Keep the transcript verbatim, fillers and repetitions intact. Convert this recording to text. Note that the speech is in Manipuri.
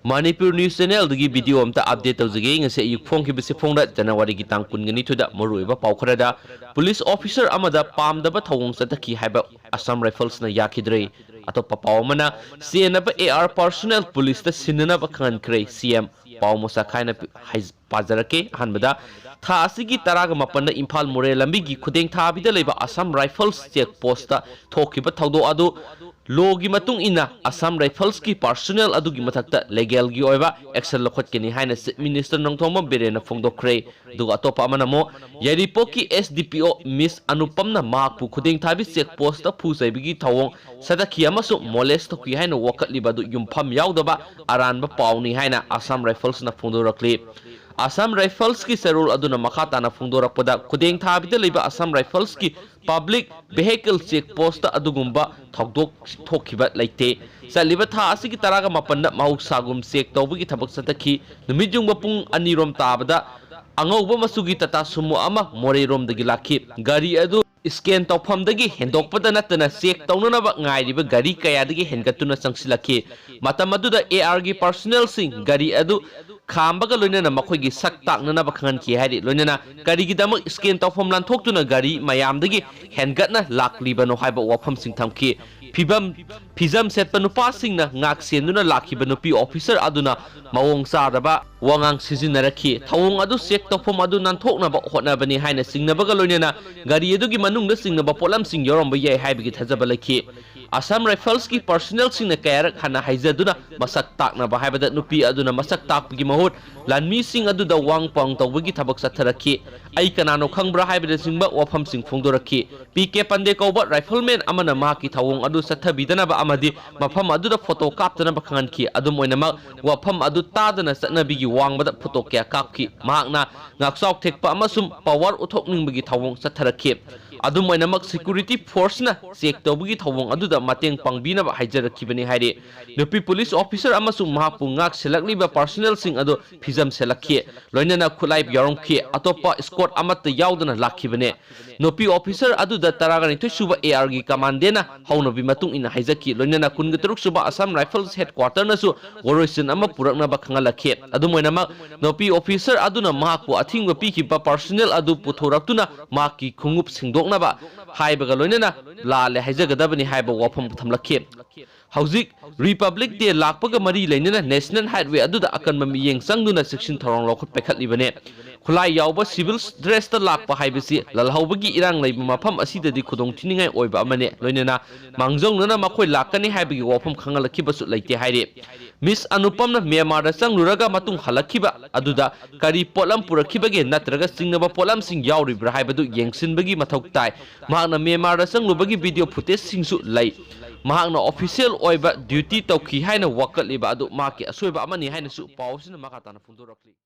ꯃꯅꯤꯄꯨꯔ ꯅ꯭ꯌꯨꯁ ꯆꯦꯅꯦꯜꯗꯒꯤ ꯚꯤꯗꯤꯑꯣ ꯑꯝꯇ ꯑꯞꯗꯦꯠ ꯇꯧꯖꯒꯦ꯫ ꯉꯁꯤ ꯑꯌꯨꯛ ꯐꯣꯡꯈꯤꯕꯁꯤ ꯐꯣꯡꯗ ꯖꯅꯋꯥꯔꯤꯒꯤ ꯇꯥꯡ ꯀꯨꯟꯒ ꯅꯤꯊꯣꯏꯗ ꯃꯔꯨꯑꯣꯏꯕ ꯄꯥꯎ ꯈꯔꯗ ꯄꯨꯂꯤꯁ ꯑꯣꯐꯤꯁꯔ ꯑꯃꯗ ꯄꯥꯝꯗꯕ ꯊꯧꯑꯣꯡ ꯆꯠꯊꯈꯤ ꯍꯥꯏꯕ ꯑꯁꯥꯝ ꯔꯥꯏꯐꯜꯁꯅ ꯌꯥꯈꯤꯗ꯭ꯔꯦ꯫ ꯑꯇꯣꯞꯄ ꯄꯥꯎ ꯑꯃꯅ ꯆꯦꯟꯅꯕ AR personnel ꯄꯨꯂꯤꯁꯇ ꯁꯤꯟꯅꯅꯕ ꯈꯪꯍꯟꯈ꯭ꯔꯦ꯫ CM ꯄꯥꯎ ꯃꯁꯛ ꯈꯥꯏꯅ ꯄꯤ-, ꯍꯥꯏ-, ꯄꯥꯖꯔꯛꯀꯦ꯫ ꯑꯍꯥꯟꯕꯗ, ꯊꯥ ꯑꯁꯤꯒꯤ ꯇꯔꯥꯒ ꯃꯥꯄꯟꯗ ꯏꯝꯐꯥꯜ ꯃꯣꯔꯦ ꯂꯝꯕꯤꯒꯤ ꯈꯨꯗꯦꯡ ꯊꯥꯕꯤꯗ ꯂꯩꯕ ꯑꯁꯥꯝ ꯔꯥꯏꯐꯜꯁ ꯆꯦꯛ ꯄꯣꯁꯇ ꯊꯣꯛꯈꯤꯕ ꯊꯧꯗꯣꯛ ꯑꯗꯨ ꯂꯣꯒꯤ ꯃꯇꯨꯡ ꯏꯟꯅ ꯑꯁꯥꯝ ꯔꯥꯏꯐꯜꯁꯀꯤ personnel ꯑꯗꯨꯒꯤ ꯃꯊꯛꯇ ꯂꯦꯒꯦꯜꯒꯤ ꯑꯣꯏꯕ ꯑꯦꯛꯁꯟ ꯂꯧꯈꯠꯀꯅꯤ ꯍꯥꯏꯅ ꯆꯤꯐ ꯃꯤꯅꯤꯁꯇꯔ ꯅꯣꯡꯊꯣꯝꯕꯝ ꯕꯤꯔꯦꯟꯅ ꯐꯣꯡꯗꯣꯛꯈ꯭ꯔꯦ꯫ ꯑꯗꯨꯒ ꯑꯇꯣꯞꯄ ꯑꯃꯅ ꯑꯃꯨꯛ ꯌꯥꯏꯔꯤꯄꯣꯛꯀꯤ SDPO ꯃꯤꯁ ꯑꯅꯨꯄꯝꯅ ꯃꯍꯥꯛꯄꯨ ꯈꯨꯗꯦꯡ ꯊꯥꯕꯤ ꯆꯦꯛ ꯄꯣꯁꯇ ꯐꯨ ꯆꯩꯕꯒꯤ ꯊꯧꯑꯣꯡ ꯆꯠꯊꯈꯤ ꯑꯃꯁꯨꯡ ꯃꯣꯂꯦꯁ ꯇꯧꯈꯤ ꯍꯥꯏꯅ ꯋꯥꯀꯠꯂꯤꯕ ꯑꯗꯨ ꯌꯨꯝꯐꯝ ꯌꯥꯎꯗꯕ ꯑꯔꯥꯟꯕ ꯄꯥꯎꯅꯤ ꯍꯥꯏꯅ ꯑꯁꯥꯝ ꯔꯥꯏꯐꯜꯁꯅ ꯐꯣꯡꯗꯣꯔꯛꯂꯤ꯫ ꯑꯁꯥꯝ ꯔꯥꯏꯐꯜꯁꯀꯤ ꯆꯦꯔꯣꯜ ꯑꯗꯨꯅ ꯃꯈꯥ ꯇꯥꯅ ꯐꯣꯡꯗꯣꯔꯛꯄꯗ, ꯈꯨꯗꯦꯡ ꯊꯥꯕꯤꯗ ꯂꯩꯕ ꯑꯁꯥꯝ ꯔꯥꯏꯐꯜꯁꯀꯤ ꯄꯕ꯭ꯂꯤꯛ ꯚꯦꯍꯤꯀꯜ ꯆꯦꯛ ꯄꯣꯁꯇ ꯑꯗꯨꯒꯨꯝꯕ ꯊꯧꯗꯣꯛ ꯊꯣꯛꯈꯤꯕ ꯂꯩꯇꯦ꯫ ꯆꯠꯂꯤꯕ ꯊꯥ ꯑꯁꯤꯒꯤ ꯇꯔꯥꯒ ꯃꯥꯄꯟꯗ ꯃꯍꯧꯁꯥꯒꯨꯝ ꯆꯦꯛ ꯇꯧꯕꯒꯤ ꯊꯕꯛ ꯆꯠꯊꯈꯤ꯫ ꯅꯨꯃꯤꯠ ꯌꯨꯡꯕ ꯄꯨꯡ ꯑꯅꯤꯔꯣꯝ ꯇꯥꯕꯗ ꯑꯉꯧꯕ ꯃꯆꯨꯒꯤ ꯇꯥꯇꯥ ꯁꯨꯃꯣ ꯑꯃ ꯃꯣꯔꯦꯔꯣꯝꯗꯒꯤ ꯂꯥꯛꯈꯤ꯫ ꯒꯥꯔꯤ ꯑꯗꯨ ꯁ꯭ꯀꯦꯟ ꯇꯧꯐꯝꯗꯒꯤ ꯍꯦꯟꯗꯣꯛꯄꯗ ꯅꯠꯇꯅ ꯆꯦꯛ ꯇꯧꯅꯅꯕ ꯉꯥꯏꯔꯤꯕ ꯒꯥꯔꯤ ꯀꯌꯥꯗꯒꯤ ꯍꯦꯟꯒꯠꯇꯨꯅ ꯆꯪꯁꯤꯜꯂꯛꯈꯤ꯫ ꯃꯇꯝ ꯑꯗꯨꯗ ARꯒꯤ personnelꯁꯤꯡ ꯒꯥꯔꯤ ꯑꯗꯨ ꯈꯥꯝꯕꯒ ꯂꯣꯏꯅꯅ ꯃꯈꯣꯏꯒꯤ ꯁꯛ ꯇꯥꯛꯅꯅꯕ ꯈꯪꯍꯟꯈꯤ ꯍꯥꯏꯔꯤ꯫ ꯂꯣꯏꯅꯅ ꯀꯔꯤꯒꯤꯗꯃꯛ ꯁ꯭ꯀꯦꯟ ꯇꯧꯐꯝ ꯂꯥꯟꯊꯣꯛꯇꯨꯅ ꯒꯥꯔꯤ ꯃꯌꯥꯝꯗꯒꯤ ꯍꯦꯟꯒꯠꯅ ꯂꯥꯛꯂꯤꯕꯅꯣ ꯍꯥꯏꯕ ꯋꯥꯐꯝꯁꯤꯡ ꯊꯝꯈꯤ꯫ ꯐꯤꯕꯝ, ꯐꯤꯖꯝ ꯁꯦꯠꯄ ꯅꯨꯄꯥꯁꯤꯡꯅ ꯉꯥꯛ ꯁꯦꯟꯗꯨꯅ ꯂꯥꯛꯈꯤꯕ ꯅꯨꯄꯤ ꯑꯣꯐꯤꯁꯔ ꯑꯗꯨꯅ ꯃꯑꯣꯡ ꯆꯥꯗꯕ ꯋꯥꯉꯥꯡ ꯁꯤꯖꯤꯟꯅꯔꯛꯈꯤ꯫ ꯊꯧꯑꯣꯡ ꯑꯗꯨ ꯆꯦꯛ ꯇꯧꯐꯝ ꯑꯗꯨ ꯅꯥꯟꯊꯣꯛꯅꯕ ꯍꯣꯠꯅꯕꯅꯤ ꯍꯥꯏꯅ ꯆꯤꯡꯅꯕꯒ ꯂꯣꯏꯅꯅ ꯒꯥꯔꯤ ꯑꯗꯨꯒꯤ ꯃꯅꯨꯡꯗ ꯆꯤꯡꯅꯕ ꯄꯣꯠꯂꯝꯁꯤꯡ ꯌꯥꯎꯔꯝꯕ ꯌꯥꯏ ꯍꯥꯏꯕꯒꯤ ꯊꯥꯖꯕ ꯂꯩꯈꯤ꯫ ꯑꯁꯥꯝ ꯔꯥꯏꯐꯜꯁꯀꯤ personnelꯁꯤꯡꯅ ꯀꯌꯥꯔꯛ ꯍꯟꯅ ꯍꯥꯏꯖꯗꯨꯅ ꯃꯁꯛ ꯇꯥꯛꯅꯕ ꯍꯥꯏꯕꯗ ꯅꯨꯄꯤ ꯑꯗꯨꯅ ꯃꯁꯛ ꯇꯥꯛꯄꯒꯤ ꯃꯍꯨꯠ ꯂꯥꯟꯃꯤꯁꯤꯡ ꯑꯗꯨꯗ ꯋꯥꯡ ꯄꯥꯎ ꯇꯧꯕꯒꯤ ꯊꯕꯛ ꯆꯠꯊꯔꯛꯈꯤ꯫ "ꯑꯩ ꯀꯅꯥꯅꯣ ꯈꯪꯕ꯭ꯔꯥ?" ꯍꯥꯏꯕꯅꯆꯤꯡꯕ ꯋꯥꯐꯝꯁꯤꯡ ꯐꯣꯡꯗꯣꯔꯛꯈꯤ꯫ ꯄꯤ ꯀꯦ ꯄꯟꯗꯦ ꯀꯧꯕ rifleman ꯑꯃꯅ ꯃꯍꯥꯛꯀꯤ ꯊꯧꯑꯣꯡ ꯑꯗꯨ ꯆꯠꯊꯕꯤꯗꯅꯕ ꯑꯃꯗꯤ ꯃꯐꯝ ꯑꯗꯨꯗ photo ꯀꯥꯞꯇꯅꯕ ꯈꯪꯍꯟꯈꯤ꯫ ꯑꯗꯨꯝ ꯑꯣꯏꯅꯃꯛ, ꯋꯥꯐꯝ ꯑꯗꯨ ꯇꯥꯗꯅ ꯆꯠꯅꯕꯤꯒꯤ ꯋꯥꯡꯃꯗ photo ꯀꯌꯥ ꯀꯥꯞꯈꯤ꯫ ꯃꯍꯥꯛꯅ ꯉꯥꯛꯆꯥꯎ ꯊꯦꯛꯄ ꯑꯃꯁꯨꯡ power ꯎꯠꯊꯣꯛꯅꯤꯡꯕꯒꯤ ꯊꯧꯑꯣꯡ ꯆꯠꯊꯔꯛꯈꯤ꯫ ꯑꯗꯨꯝ ꯑꯣꯏꯅꯃꯛ, security forceꯅ check ꯇꯧꯕꯒꯤ ꯊꯧꯑꯣꯡ ꯑꯗꯨꯗ ꯃꯇꯦꯡ ꯄꯥꯡꯕꯤꯅꯕ ꯍꯥꯏꯖꯔꯛꯈꯤꯕꯅꯤ ꯍꯥꯏꯔꯤ꯫ ꯅꯨꯄꯤ police officer ꯑꯃꯁꯨꯡ ꯃꯍꯥꯛꯄꯨ ꯉꯥꯛ ꯁꯦꯜꯂꯛꯂꯤꯕ personnelꯁꯤꯡ ꯑꯗꯨ ꯐꯤꯖꯝ ꯁꯦꯜꯂꯛꯈꯤ, ꯂꯣꯏꯅꯅ ꯈꯨꯠꯂꯥꯏ ꯌꯥꯎꯔꯝꯈꯤ꯫ ꯑꯇꯣꯞꯄ escort ꯑꯃꯠꯇ ꯌꯥꯎꯗꯅ ꯂꯥꯛꯈꯤꯕꯅꯦ꯫ ꯅꯨꯄꯤ officer ꯑꯗꯨꯗ ꯇꯔꯥꯒ ꯅꯤꯊꯣꯏ ꯁꯨꯕ ARꯒꯤ commandantꯅ ꯍꯧꯅꯕꯤ ꯃꯇꯨꯡ ꯏꯟꯅ ꯍꯥꯏꯖꯈꯤ꯫ ꯂꯣꯏꯅꯅ ꯀꯨꯟꯒ ꯇꯔꯨꯛ ꯁꯨꯕ Assam Rifles headquarterꯅꯁꯨ ꯋꯥꯔꯣꯏꯁꯤꯟ ꯑꯃ ꯄꯨꯔꯛꯅꯕ ꯈꯪꯍꯜꯂꯛꯈꯤ꯫ ꯑꯗꯨꯝ ꯑꯣꯏꯅꯃꯛ, ꯅꯨꯄꯤ officer ꯑꯗꯨꯅ ꯃꯍꯥꯛꯄꯨ ꯑꯊꯤꯡꯕ ꯄꯤꯈꯤꯕ personnel ꯑꯗꯨ ꯄꯨꯊꯣꯔꯛꯇꯨꯅ ꯃꯍꯥꯛꯀꯤ ꯈꯣꯡꯎꯞ ꯁꯦꯡꯗꯣꯛꯅꯕ ꯍꯥꯏꯕꯒ ꯂꯣꯏꯅꯅ ꯂꯥꯜꯂꯦ ꯍꯥꯏꯖꯒꯗꯕꯅꯤ ꯍꯥꯏꯕ ꯋꯥꯐꯝ ꯊꯝꯂꯛꯈꯤ꯫ ꯍꯧꯖꯤꯛ Republic Day ꯂꯥꯛꯄꯒ ꯃꯔꯤ ꯂꯩꯅꯅ National Highway ꯑꯗꯨꯗ ꯑꯀꯟꯕ ꯃꯤꯠꯌꯦꯡ ꯆꯪꯗꯨꯅ ꯆꯦꯛꯁꯤꯟ ꯊꯧꯔꯥꯡ ꯂꯧꯈꯠ ꯄꯥꯏꯈꯠꯂꯤꯕꯅꯦ꯫ ꯈꯨꯠꯂꯥꯏ ꯌꯥꯎꯕ civil dressꯇ ꯂꯥꯛꯄ ꯍꯥꯏꯕꯁꯤ ꯂꯥꯜꯍꯧꯕꯒꯤ ꯏꯔꯥꯡ ꯂꯩꯕ ꯃꯐꯝ ꯑꯁꯤꯗꯗꯤ ꯈꯨꯗꯣꯡꯊꯤꯅꯤꯡꯉꯥꯏ ꯑꯣꯏꯕ ꯑꯃꯅꯦ, ꯂꯣꯏꯅꯅ ꯃꯥꯡꯖꯧꯅꯅ ꯃꯈꯣꯏ ꯂꯥꯛꯀꯅꯤ ꯍꯥꯏꯕꯒꯤ ꯋꯥꯐꯝ ꯈꯪꯍꯜꯂꯛꯈꯤꯕꯁꯨ ꯂꯩꯇꯦ ꯍꯥꯏꯔꯤ꯫ Miss ꯑꯅꯨꯄꯝꯅ ꯃ꯭ꯌꯥꯟꯃꯥꯔꯗ ꯆꯪꯂꯨꯔꯒ ꯃꯇꯨꯡ ꯍꯜꯂꯛꯈꯤꯕ ꯑꯗꯨꯗ ꯀꯔꯤ ꯄꯣꯠꯂꯝ ꯄꯨꯔꯛꯈꯤꯕꯒꯦ ꯅꯠꯇ꯭ꯔꯒ ꯆꯤꯡꯅꯕ ꯄꯣꯠꯂꯝꯁꯤꯡ ꯌꯥꯎꯔꯤꯕ꯭ꯔꯥ ꯍꯥꯏꯕꯗꯨ ꯌꯦꯡꯁꯤꯟꯕꯒꯤ ꯃꯊꯧ ꯇꯥꯏ꯫ ꯃꯍꯥꯛꯅ ꯃ꯭ꯌꯥꯟꯃꯥꯔꯗ ꯆꯪꯂꯨꯕꯒꯤ video footageꯁꯤꯡꯁꯨ ꯂꯩ꯫ ꯃꯍꯥꯛꯅ official ꯑꯣꯏꯕ duty ꯇꯧꯈꯤ ꯍꯥꯏꯅ ꯋꯥꯀꯠꯂꯤꯕ ꯑꯗꯨ ꯃꯍꯥꯛꯀꯤ ꯑꯁꯣꯏꯕ ꯑꯃꯅꯤ ꯍꯥꯏꯅꯁꯨ ꯄꯥꯎ ꯑꯁꯤꯅ ꯃꯈꯥ ꯇꯥꯅ ꯐꯣꯡꯗꯣꯔꯛꯂꯤ꯫